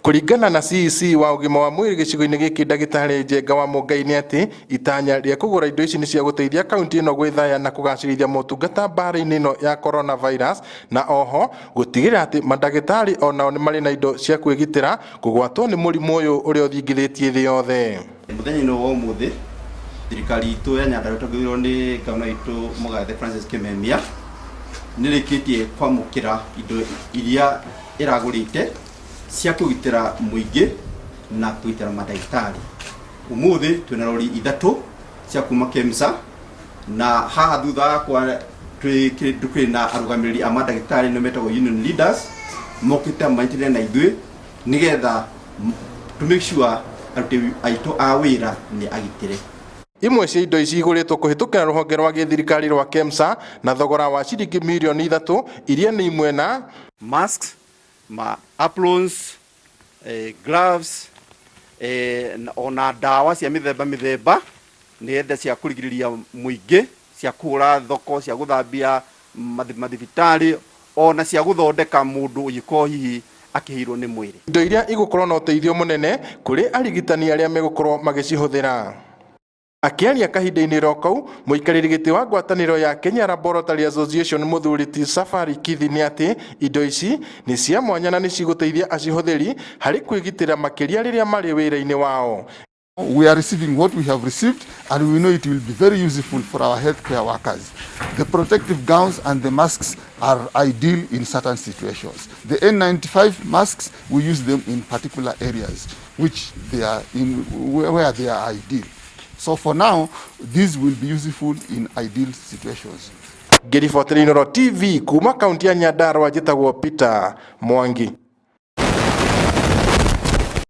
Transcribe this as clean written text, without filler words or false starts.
Kũringana na CEC wa ũgima wa mwĩrĩ gĩcigo-inĩ gĩkĩ, ndagĩtarĩ Njenga wa Mũngai, nĩ atĩ itanya rĩa kũgũra indo ici nĩ cia gũteithia kaunti ĩno gwĩthaya na kũgacĩrithia motungata mbara-inĩ ĩno ya coronavirus, na oho gũtigĩrĩra atĩ mandagĩtarĩ onao nĩ marĩ na indo cia kwĩgitĩra kũgwatwo nĩ mũrimũ ũyũ ũrĩa ũthingithĩtie thĩ yothe. Mũthenya-inĩ wa ũmũthĩ, thirikari itũ ya Nyandarua ĩtongoreirio nĩ ngavana witũ mũgathe Francis Kimemia nĩ ĩrĩkĩtie kwamũkĩra indo iria ĩragũrĩte cia kũgitĩra mũingĩ na kũgitĩra mandagĩtarĩ. Ũmũthĩ twĩna rori ithatũ cia kuma KEMSA, na haha thutha wakwa twĩ twĩ na arũgamĩrĩri a mandagĩtarĩ, nĩo metagwo union leaders, mokĩte manyitanĩre na ithuĩ nĩgetha to make sure aruti aitũ a wĩra nĩ agitĩre. Imwe cia indo ici igũrĩtwo kũhĩtũkĩra rũhonge rwa gĩthirikari rwa KEMSA na thogora wa ciringi mirioni 3, iria nĩ imwe na masks, ma aprons, gloves, ona ndawa cia mĩthemba mĩthemba nĩgetha cia kũrigĩrĩria mũingĩ, cia kũhũra thoko, cia gũthambia mathibitarĩ, ona cia gũthondeka mũndũ ũngĩkorwo hihi akĩhĩirwo nĩ mwĩrĩ. Indo iria igũkorwo na ũteithio mũnene kũrĩ arigitani arĩa megũkorwo magĩcihũthĩra. Akĩaria kahinda-inĩ ro kau, mũikarĩri gĩtĩ wa ngwatanĩro ya Kenya Laboratory Association, mũthuri ti Safari Kithi, nĩ atĩ indo ici nĩ cia mwanya na nĩ cigũteithia acihũthĩri harĩ kwĩgitĩra makĩria rĩrĩa marĩ wĩra-inĩ wao. We are receiving what we have received, and we know it will be very useful for our healthcare workers. The protective gowns and the masks are ideal in certain situations. The N95 masks, we use them in particular areas which they are in, where they are ideal. So for now, these will be useful in ideal situations. Ngĩribotera Inooro TV kuma kaunti ya Nyandarua, njĩtagwo Peter Mwangi.